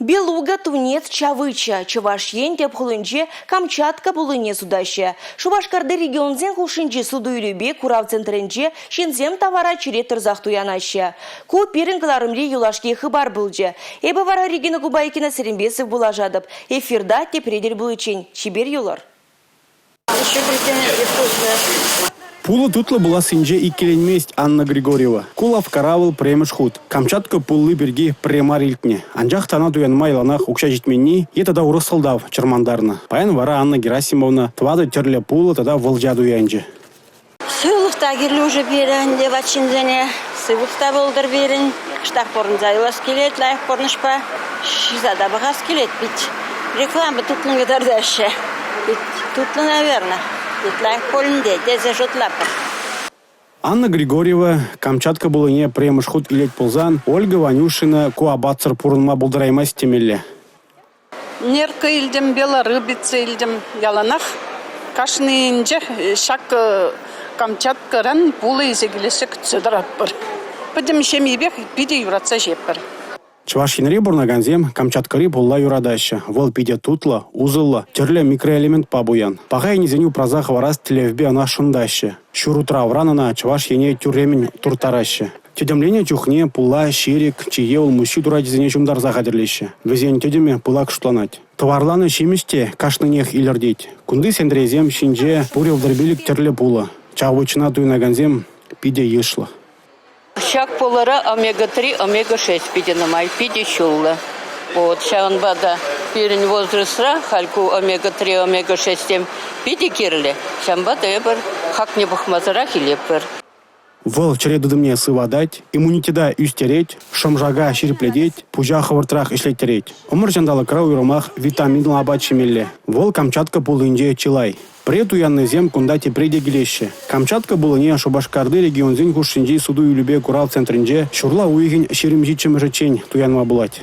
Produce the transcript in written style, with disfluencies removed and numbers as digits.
Белуга, тунец, чавыча. Чӑваш Ен тӗп хулинче Камчатка пуллине сутаҫҫӗ. Шупашкарти регионсен хушшинчи суту-илӳпе курав центрӗнче ҫынсем тавара черет тӑрсах туянаҫҫӗ. Ку пирӗн кӑларӑмри юлашки хыпар пулчӗ. Эпӗ вара Регина Кубайкина сирӗнпе сывпуллашатӑп. Эфирта тепре тӗл пуличчен чипер юлӑр. Пулӑ тутлӑ пулассинче иккӗленмест Анна Григорьева. Ку лавккара вӑл пӗрремӗш хут. Камчатка пулли пирки пӗрре мар илтнӗ. Анчах та ӑна туянма яланах укҫа ҫитменни е тата урӑх сӑлтав чӑрмантарнӑ. Паян вара Анна Герасимовна тӑватӑ тӗрлӗ пулӑ тата вӑлча туянчӗ. Сывлӑх та кирлӗ уже пирӗн ӗнтӗ ват ҫынсене. Сывлӑх та пултӑр пирӗн. Кӑштах пурӑнса юлас килет лайӑх пурнӑҫпа. Ҫыса та пӑхас килет пит. Реклама тутлӑн кӑтартаҫҫӗ. Пит тутлӑ, наверное. Пит лайӑх пуль ӗнтӗ тесе шутлатпӑр. Анна Григорьева Камчатка пулӑне пӗрремӗш хут илет пулсан, Ольга Ванюшина ку апатсӑр пурӑнма пултараймасть темелле. Нерка илтӗм, белорыбица илтӗм. Яланах кашнийӗнчех ҫак Камчаткӑран пулӑ илсе килессе кӗтсе тӑратпӑр. Пӗтӗм ҫемйипех питӗ юратса ҫиетпӗр. Чӑваш Енре пурӑнакансем Камчаткӑри пулла юратаҫҫӗ. Вӑл питӗ тутлӑ, усӑллӑ, тӗрлӗ микроэлементпа пуян. Паха енӗсене упраса хӑварас тӗллевпе ӑна шӑнтаҫҫӗ. Ҫур утравран ӑна Чӑваш Ене тӳрремӗн турттараҫҫӗ. Тӗтӗмленӗ чухне пулла ҫирӗк, чие улмуҫҫи турачӗсене ҫунтарса хатӗрлеҫҫӗ. Вӗсен тӗтӗмӗ пылак шутланать. Тӑварланӑ ҫимӗҫ те кашнинех илӗртет. Кунти сентресем ҫинче пурӗ 35 тӗрлӗ пулӑ. Чавычӑна туянакансем питӗ йышлӑ. Ҫак пулӑра омега-3, омега-6 питӗ нумай, питӗ ҫуллӑ. Вот ҫавӑнпа та пирӗн возрастра халь ку омега-3, омега-6-сем питӗ кирлӗ. Ҫавӑнпа та эпир хакне пӑхмасӑрах илетпӗр. Вӑл чӗре тытӑмне сыватать, иммунитета ӳстерет, шӑм-шака ҫирӗплетет, пуҫа хӑвӑртрах ӗҫлеттерет. Ӑмӑр ҫанталӑкра уйрӑмах витаминлӑ апат ҫимелле. Вӑл Камчатка пуллинче чылай. Пӗрре туяннисем кунта тепре те килеҫҫӗ. Камчатка пуллине Шупашкарти регионсен хушшинчи суту-илӳпе курав центрӗнче ҫурла уйӑхӗн 27-мӗшӗччен туянма пулать.